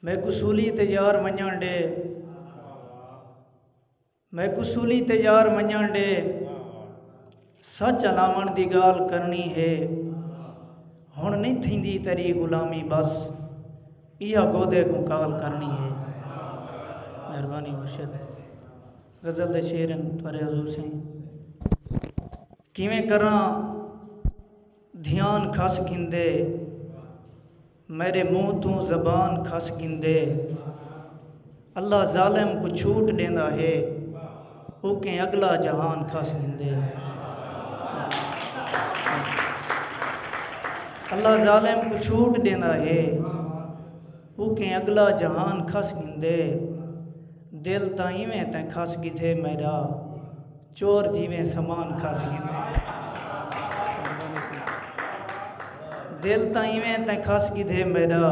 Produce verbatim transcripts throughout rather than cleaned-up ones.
میکوں سولی تے یار ونڄݨ ݙے، میکوں سولی تے یار ونڄݨ ݙے، سچ الاوݨ دی ڳالھ کرݨی ہے، ہݨ نئیں تھیندی تیݙی غلامی بس، ایہا گودے کوں کال کرݨی ہے۔ مہربانی مرشد۔ غزل دے شعر ہن تہاݙے حضور سئیں۔ کیویں کراں دھیان کھس گھندے، میݙے منہ توں زبان کھس گھندے۔ اللہ ظالم کوں چھوٹ ݙیندا ہے، اوکیں اڳلا جہان کھس گھندے۔ اللہ ظالم کوں چھوٹ ݙیندا ہے، اوکیں اڳلا جہان کھس گھندے۔ دل تاں ایویں تیں کھس گھدے میݙا، چور جیویں سامان کھس گھندے۔ دل تاں ایویں تیں کھس گھدے میݙا،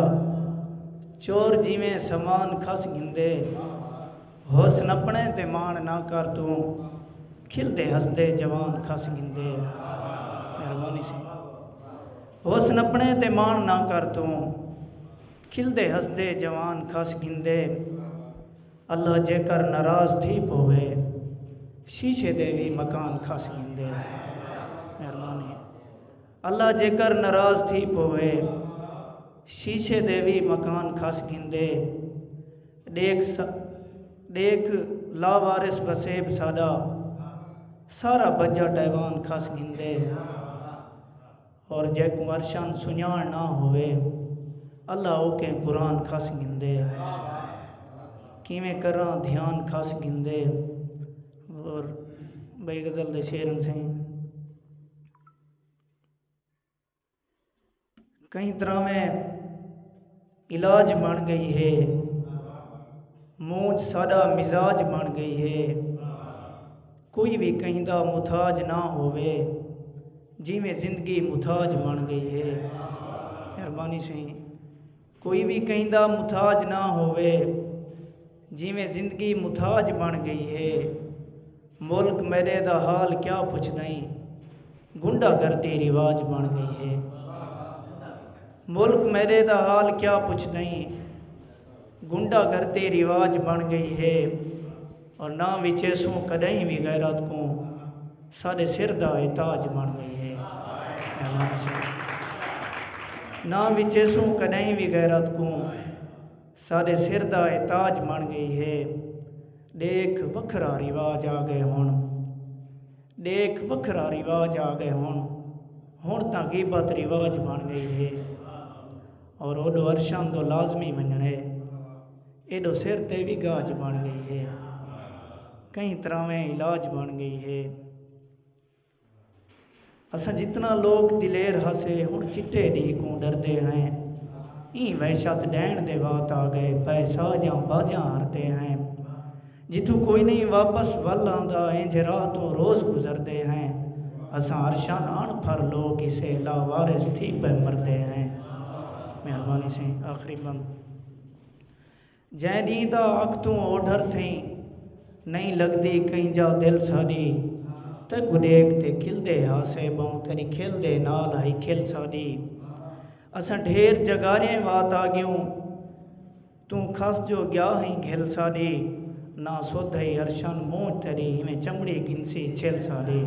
چور جیویں سامان کھس گھندے۔ حسن اپݨے تے ماݨ نہ کر توں، کھلدے ہسدے جوان کھس گھندے۔ مہربانی سئیں۔ حسن اپݨے تے ماݨ نہ کر توں، کھلدے ہسدے جوان کھس گھندے۔ اللہ جیکر ناراض تھی پووے، شیشے دے وی مکان کھس گھندے۔ مہربانی۔ اللہ جیکر ناراض تھی پووے، شیشے دے وی مکان کھس گھندے۔ ݙیکھ س-، ݙیکھ لاوارث وسیب ساݙا، سارا بجٹ ایوان کھس گھندے۔ اور جیکوں عرشان سنڄاݨ نہ ہووے، اللہ اوکیں قرآن کھس گھندے۔ کیویں کراں دھیان کھس گھندے۔ اور ٻئی غزل دے شعر ہن سئیں۔ کہیں طرح میں علاج بݨ ڳئی ہے، مونجھ ساݙا مزاج بݨ ڳئی ہے۔ کوئی وی کہیں دا محتاج نہ ہووے، جیویں زندگی محتاج بݨ ڳئی ہے۔ مہربانی سئیں۔ کوئی وی کہیں دا محتاج نہ ہووے، جیویں زندگی محتاج بݨ ڳئی ہے۔ ملک میݙے دا حال کیا پچھدئیں، غنڈہ گردی رواج بݨ ڳئی ہے۔ ملک میݙے دا حال کیا پچھدئیں، غنڈہ گردی رواج بݨ ڳئی ہے۔ اور نہ وچیسوں کݙاہیں وی غیرت کوں، ساݙے سر دا اے تاج بݨ ڳئی ہے۔ نہ وچیسوں کݙاہیں وی غیرت کوں، ساݙے سر دا اے تاج بݨ ڳئی ہے۔ ݙیکھ وکھرا رواج آ ڳئے ہݨ، ݙیکھ وکھرا رواج آ ڳئے ہݨ، ہݨ تاں غیبت رواج بݨ ڳئی ہے۔ اور اوݙو عرشان دو لازمی ونڄݨ ہے، ایݙو سر تے وی گاج بݨ ڳئی ہے، کہیں طرحویں علاج بݨ ڳئی ہے۔ اساں جتنا لوک دلیر ہاسے، ہݨ چٹے ݙینہہ کوں ݙردے ہیں۔ ایں وحشت ݙیݨ دے وات آ ڳئے، پئے ساجاں باجاں ہردے ہیں۔ جتھوں کوئی نئیں واپس ول آندا، اینجھے راہ توں روز گزردے ہیں۔ اساں عرشان اݨ پھر لوک اسے، لاوارث تھی پئے مردے ہیں۔ مہربانی سئیں، آخری بند۔ جئیں ݙینہہ دا اکھ توں اوڈھر تھئیں، نئیں لڳدی کہیں جا دل ساݙی۔ تیکوں ݙیکھ تے کھلدے ہاسے ٻہوں، تیݙی کھل دے نال ہئی کھل ساݙی۔ اساں ڈھیر جڳاریاں وات آ ڳیوں، توں کھس جو ڳیا ہئیں گھل ساݙی۔ نہ سدھ ہئی عرشان مونجھ تیݙی، ایویں چمڑی گھنسی چھل ساݙی۔